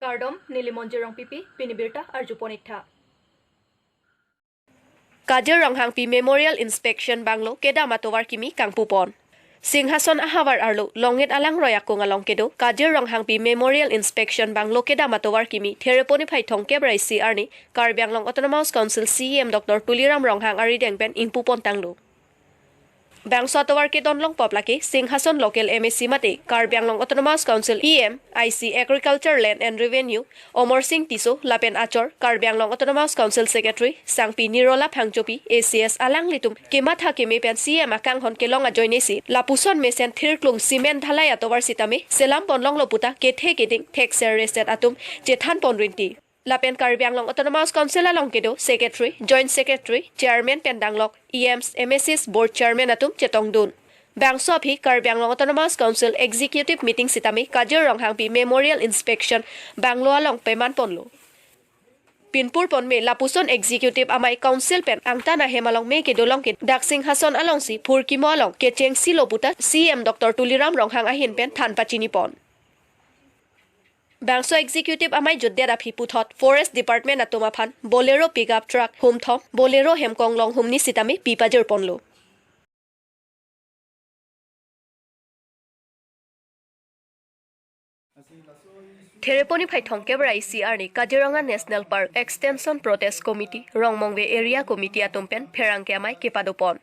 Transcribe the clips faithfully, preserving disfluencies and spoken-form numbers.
Kardom, neli Monjir Rongpipi, pini birta arjupon iktha. Kajir Ronghangpi Memorial Inspection Bungalow kedam atovar kimi kangpupon. Singhason ahavar arlo Longit Alangroi akung along kedo Kajir Ronghangpi Memorial Inspection Bungalow kedam atovar kimi Thereponi phai thomkep ra isi arni Karbi Anglong Autonomous Council C E M Doctor Tuliram Ronghang arideng pen ingpupon tanglo. Bangso atovar kedon longpop lake Singhason local M A C mate Karbi Anglong Autonomous Council E M, I C Agriculture, Land and Revenue, Omor Sing Tisso lapen achor Karbi Anglong Autonomous Council Secretary Sangpi Nirola Phangchopi, A C S alanglitum kematha keme pen C E M akanghon kelong ajoinesi lapuson mesen thirklung cement dhalai atovar sitame selam ponlonglo puta kethe keding thekser reset atum chethan pon rinti. Lapen Karbi Anglong Autonomous Council along kedo Secretary, Joint Secretary, Chairman pen danglok E Ms, M A Cs, Board Chairman atum chetongdun. Bangso aphi Karbi Anglong Autonomous Council Executive Meeting sitame Kajir Ronghangpi Memorial Inspection Bungalow along peman ponlo. Pinpur pon me lapuson Executive Amei Council pen angtan ahem along me kedo long ke dak Singhason alongsi phurkimo along kechengsi lo puta C E M Doctor Tuliram Ronghang ahin pen than pachini pon. Bangso Executive Amei jutdet aphi puthot Forest Department atum aphan Bolero pickup truck humthom, Bolero hemkong long humni sitame pi pajir ponlo. Thereponi phai thomkep ra isi arni Kaziranga National Park Extension Protest Committee, Rongmongve Area Committee atum pen pherangke amei kepado pon.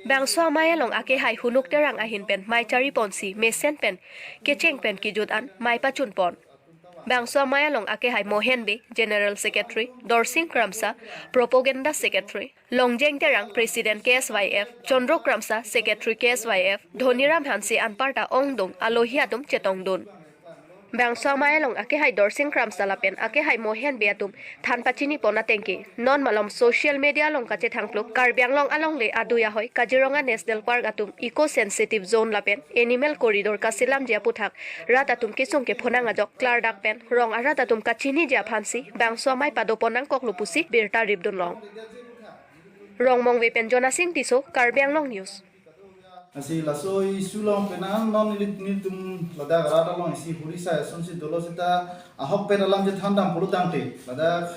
Bangso amei along akehai Hunuk Terang ahin pen mei chari ponsi mesen pen kecheng pen kejut an mei pachun pon. Bangso amei along akehai Mohen Bey, General Secretary, Dorsing Kramsa, Propaganda Secretary, Longjeng Terang, President K S Y F, Chandro Kramsa, Secretary K S Y F, Dhoniram Hanse anparta ongdung alohi atum chetongdun. Bangso amei along akehai Dorsing Kramsa lapen akehai Mohen Bey atum than pachini pon ateng ke, non malom social media along kachethangphluk Karbi Anglong alongle adui ahoi Kaziranga National Park atum eco sensitive zone lapen animal corridor kaselamji aputhak rat atum kesung kephonang ajok klardak pen rong arat atum kachiniji aphansi bangso amei pado pon nangkoklo pusi birta ripdun long. Rongmongve pen Jonasing Tisso, Karbi Anglong News. Lasi laso issue along penang non neli, nelitum ladak rat along isi huri sai asonsi dolo seta ahokpet alam chethan dam pulotangte. Ladak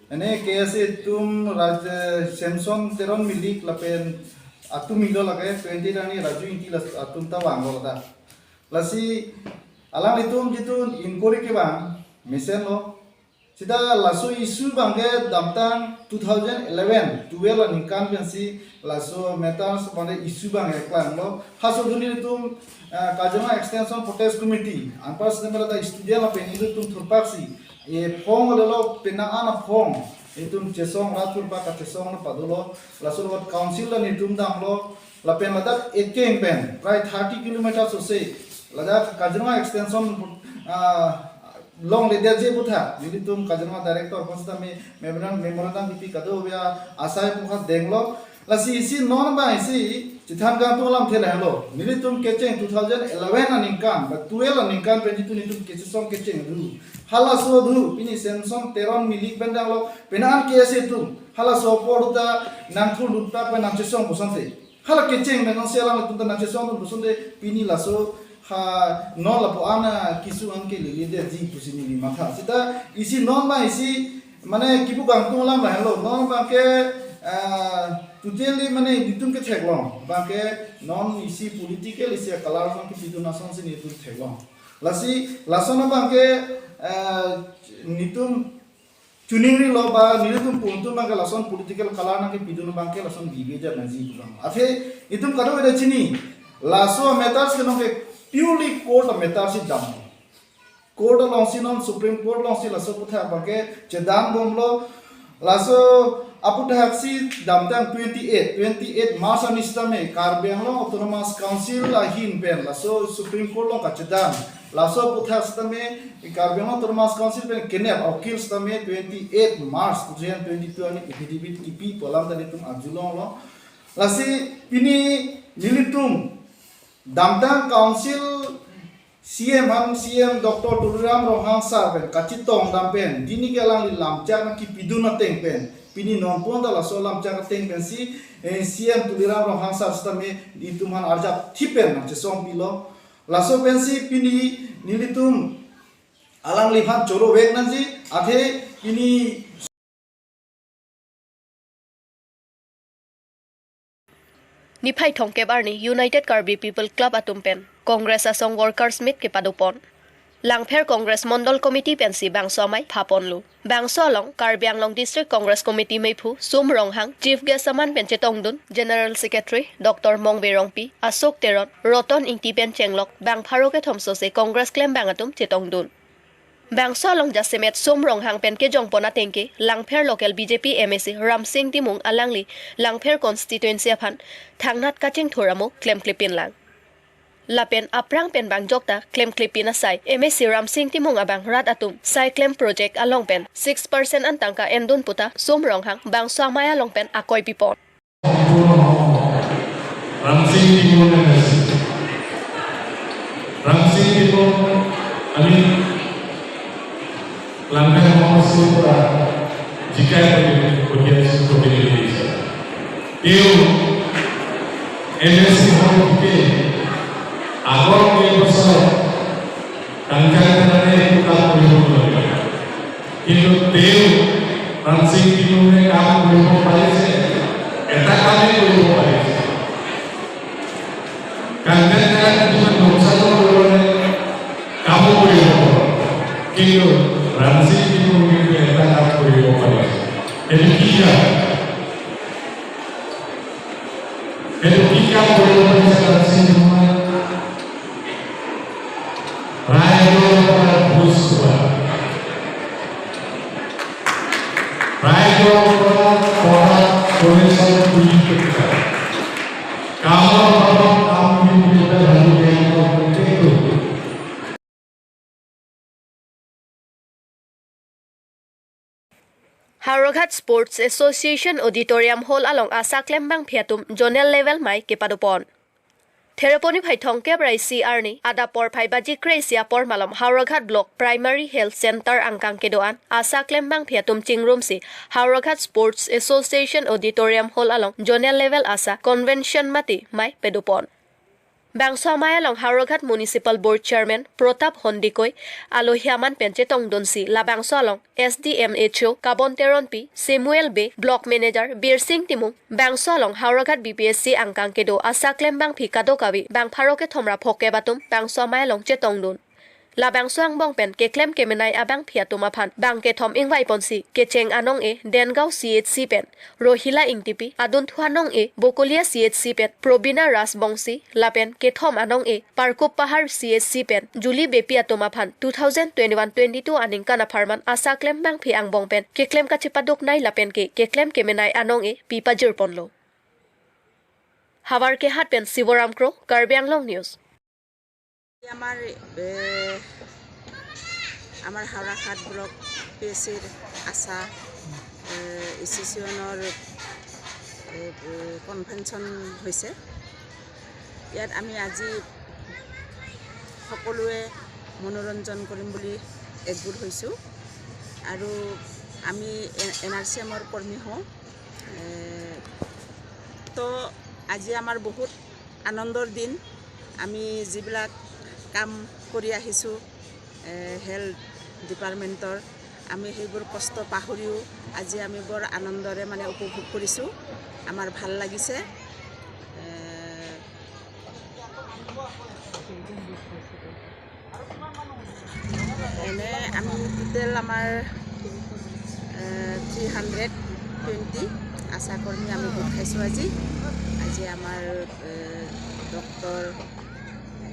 ene K S A atum Raj, Samson Teron Milik lapen atum ilo lake twenty rani Raju Ingti las atum ta vanglo ladak. Lasi alanglitum jitu inquiry kevang mesenlo. Seta laso issue abangke damtang two thousand eleven twelve aningkan pensi laso matters mane issue abangke klanglo. Halaso atum nelitum, eh, Kaziranga Extension Protest Committee anpar sitame ladak student lapen nelitum thurpaksi, eh, phong lelo penang an aphong nelitum chesong rat thurpak kachesong na padolo. Laso lot council ta nelitum damlo. Lapen ladak ekeng pen prai thirty kilometer sose ladak Kaziranga Extension, ah, longledetji aputhak nelitum Kaziranga Director aphan sitame memorandum, memorandum kipi kadokave asai aphan denglo. Lasi isi non abang isi chethan kangtung alamthe lahelo. Nelitum kecheng two thousand eleven aningkan ba twelve aningkan pen jitu nelitum kechesong kecheng dhu. Halaso dhu pini Samson Teron Milik pen danglo, penang an K S A atum halaso apor ta nangthurlut pak pen nangchesong pu asonte. Hala kecheng pen non si alangtum ta nangchesongdun pu asonte pini laso ha non lapu-an, ah, kesung an ke lele detji pusi neli matha. Seta isi non abang isi mane kipu kangtung alam lahelo. Non abangke, ah, totally mane nelitum ketheklong abangke non isi political isi color abang kepidun asonsi nelitum theklong. Lasi lason abangke, ah, nelitum chuning rilo ba nelitum pu atum abangke lason political color nangkepidun abangke lason B B J nangji pu abang. Athe itum kadokave ta chini. Laso matters ke nonke purely court matters si dam. Court alongsi non Supreme Court alongsi laso aputhak abangke chedam bomlo. Laso aputhak si damtang twenty-eight, twenty-eight March arni sitame Karbi Anglong Autonomous Council ahin pen laso Supreme Court along kachedam. Laso aputhak sitame Karbi Anglong Autonomous Council pen kenep a-ukil sitame twenty-eight March two thousand twenty-two arni affidavit kipi pu alam ta nelitum arjulonglo. Lasi pini nelitum damtang council C M han, C M Doctor Tuliram Ronghang sir pen kachetong dam pen, pini ke alangli lamchak nangkepidun ateng pen, pini nonpon ta laso lamchak ateng pensi, eh, C M Tuliram Ronghang sir sitame itum aphan arjap thip pen nangchesong pilo. Laso pensi pini nelitum alangliphan choro vek nangji, athe pini niphai thomkep arni United Karbi People Club atum pen Congress asong workers meet kepadopon. Langpher Congress Mondol Committee pensi bangso amei phaponlo. Bangso along Karbi Anglong District Congress Committee meiphu Sum Ronghang, Chief Guest aman pen chetongdun, General Secretary Doctor Mongbe Rongpi, Ashok Teron, Roton Ingti pen chenglok bang pharo kethom sose Congress klembang atum chetongdun. Bangso along jasemet Sum Ronghang pen kejongpon atengke, Langpher local B J P M A C Ramsing Timung alangli Langpher constituency aphan thangnat kachingthur amo klemklepin lang. Lapen aphrang pen bang jokta klemklepin asai M A C Ramsing Timung abang rat atum sai klem project along pen six percent an tangka endun puta Sum Ronghang bangso amei along pen akoi pipon. Ramsing Timung M A C. Ramsing Timung, আমি Langpher সমষ্টিৰ পৰা জিকাই পঠিয়াইছো প্ৰতিনিধি হিচাপে। তেওঁ M A চি হৈ থাকি আগৰ কেইবছৰ কাঞ্চন ঠাকুৰে একো কাম কৰিব নোৱাৰিলে। কিন্তু তেওঁ ৰামসিং টিনুৱে কাম কৰিব পাৰিছে, এটা কামেই কৰিব পাৰিছে। কাঞ্চন ঠাকুৰে কিছুমান লোকচানো কৰিব পাৰে, কামো কৰিব পাৰে। কিন্তু ৰামসিং টিনুৱে কিন্তু এটা কাম কৰিব পাৰিছে। এইটো কি কাম? এইটো কি কাম কৰিব পাৰিছে ৰামসিং টিনুৱে? ৰাইজৰ পৰা ঘোচ খোৱা, ৰাইজৰ পৰা টকা কমিশ্যন তুলি খোৱা, কামৰ বাবদ কাম কৰিবলৈ ভাবি প্ৰত্যেকটো Howraghat Sports Association Auditorium Hall along ASHA klembangpi atum zonal level amei kepadopon. Thereponi phai thomkep ra isi arni adap porphai baji kre-isi apor malom Howraghat Block Primary Health Center angkang kedo-an ASHA klembangpi atum chingrumsi Howraghat Sports Association Auditorium Hall along zonal level ASHA convention mate amei padopon. Bangso amei along Howraghat Municipal Board Chairman Pratap Hondikoi alohi aman pen chetongdunsi labangso along S D M H O Kabon Teronpi, Samuel Bey, Block Manager Birsing Timung, bangso along Howraghat B P H C angkang kedo ASHA klembangpi kadokave bang pharo kethom ra phokep atum bangso amei along chetongdun. Labangso angbong pen keklem kemenei abangpi atum aphan bang kethom ingvaiponsi kecheng anong-e Dengaon C H C pen Rohila Ingtipi, adunthu anong-e Bokolia C H C pen Probina Rajbongsi, lapen kethom anong-e Parkup Pahar C H C pen Julie Beypi atum aphan two thousand twenty-one twenty-two aningkan apharman ASHA klembangpi angbong pen keklem kachepaduknei lapen ke keklem kemenei anong-e pipajirponlo. Howraghat pen Sivoram Kro, Karbi Anglong News. আমাৰ এ, আমাৰ Howraghat block P H চিৰ আশা এ, এছ'চিয়েশ্যনৰ এ, এ, কনভেনশ্যন হৈছে। ইয়াত আমি আজি সকলোৱে মনোৰঞ্জন কৰিম বুলি একগোট হৈছোঁ আৰু আমি এ- এন আৰ চি এমৰ কৰ্মী হওঁ। এ, তো আজি আমাৰ বহুত আনন্দৰ দিন। আমি যিবিলাক কাম কৰি আহিছোঁ এ, হেল্থ ডিপাৰ্টমেণ্টৰ, আমি সেইবোৰ কষ্ট পাহৰিও আজি আমি বৰ আনন্দৰে মানে উপভোগ কৰিছোঁ। আমাৰ ভাল লাগিছে। এ, এনে আমি টোটেল আমাৰ থ্ৰী হাণ্ড্ৰেড টুৱেণ্টি আশা কৰ্মী আমি গোট খাইছোঁ আজি। আজি আমাৰ এ, ডক্টৰ এ,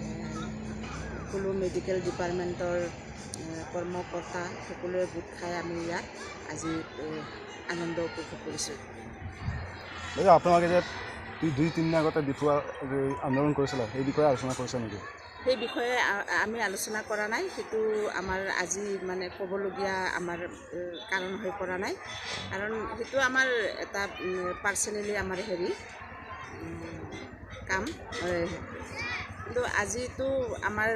সকলো মেডিকেল ডিপাৰ্টমেণ্টৰ এ, কৰ্মকৰ্তা সকলোৱে গোট খাই আমি ইয়াত আজি এ, আনন্দ উপভোগ কৰিছোঁ। বাইদেউ, আপোনালোকে যে দুই দুই তিনিদিন আগতে ডিফু আ- এই আন্দোলন কৰিছিলে, সেই বিষয়ে আলোচনা কৰিছে নেকি? সেই বিষয়ে আ- আমি আলোচনা কৰা নাই। সেইটো আমাৰ আজি মানে ক'বলগীয়া আমাৰ এ, কাৰণ হৈ পৰা নাই, কাৰণ সেইটো আমাৰ এটা পাৰ্চনেলি আমাৰ হেৰি উম, কাম। এ, কিন্তু আজিতো আমাৰ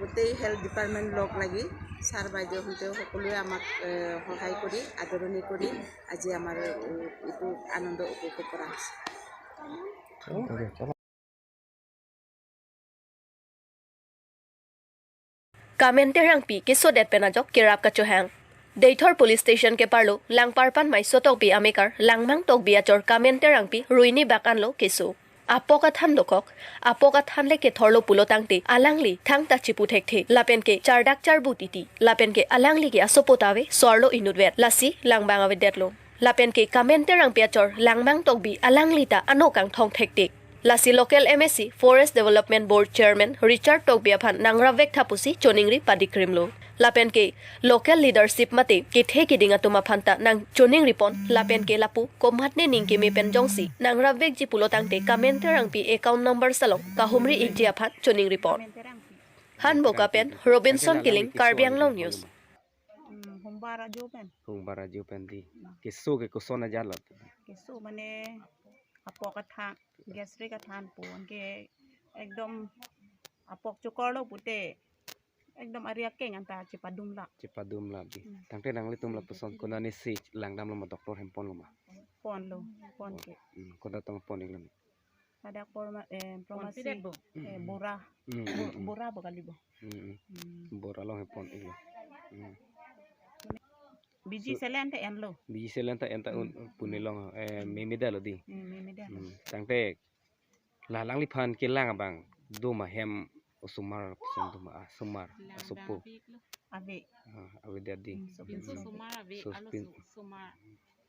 গোটেই হেল্থ ডিপাৰ্টমেণ্ট লগ লাগি ছাৰ বাইদেউহঁতেও সকলোৱে আমাক এ, সহায় কৰি আদৰণি কৰি আজি আমাৰ এ, এইটো আনন্দ উপভোগ কৰা হৈছে। Kamen Terangpi kesodet pen ajok kerap kachohang. Deithor Police Station keparlo Langparpan Maiso Tokbi amekar Langmang Tokbi achor Kamen Terangpi ruini bak anlo keso. Apok athan dokok, apok athan le kethorlo pulo tangte alangli thangta chipu thekthe, lapen ke chardak charbu titi, lapen ke alangli ke asopo ta ave, so-arlo inutvet, lasi langbang avedetlo. Lapen ke Kamen Terangpi achor Langmang Tokbi alangli ta ano kangthong thektik. Lasi local M A C Forest Development Board Chairman Richard Tokbi aphan nangrapvek tha pusi choningri padikrimlo. Lapen ke local leadership mate kethe keding atum aphan ta nangchoningripon, lapen ke lapu komatne ning keme pen jongsi nangrapvekji pulo tangte Kamen Terangpi account number along kahumri ikji aphan choningripon. Hanboka pen Robinson Killing, Karbi Anglong News. Hmm, Humbar ajo pen. Humbar ajo pen di. Keso ke koson ajat lo? Keso mane apok athan, gastric athan pu, anke ekdom apok chokorlo pute ekdom ari akeng anta chepadum la. Chepadum la di. Hmm. Tangte nanglitum lapuson konatne si langdamlo ma, doctor hem ponlo ma? Ponlo, pon ke. Hmm, koda tong pon iklo ni? Ladak por ma, eh, pharmacy, eh, Bora. Hmm, hmm, hmm. Bora bo kali bo. Hmm, hmm. Hmm. Bora along hem pon iklo. Hmm. Biji selen te enlo. Biji selen ta en ta un, hmm, pune along, eh, hmm, Memeda lo di. Hmm, Memeda lo. Hmm. Tangte la alangliphan kelang abang do ma, hem osomar puson do ma, ah, somar, asopo? Ave. Ah, avedet di. Hmm, so pinso somar ave, so alo pin-, so-, somar.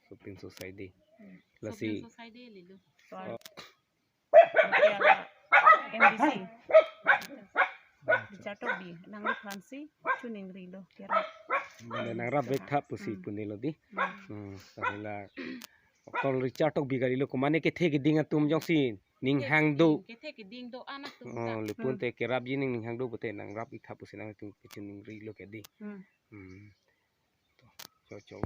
So pinso sai di. Hmm. Lasi so pinso sai di lilo. So, oh. Local M D C Richard Tokbi, nangliphan si choningrilo, kerap. Mane nangrapvek tha pusi, hmm, punelo di. Hmm. Hmm, tangte la doctor Richard Tokbi kalilo, komane kethe keding atum jongsi ning hang do. Kethe keding do-an atum, oh, ta, lapun, hmm, te kerapji ning, ning hang do pute nangrap-ik tha pusi nangtum kechiningri lo ke di. Hmm. Hmm. To, cho, cho.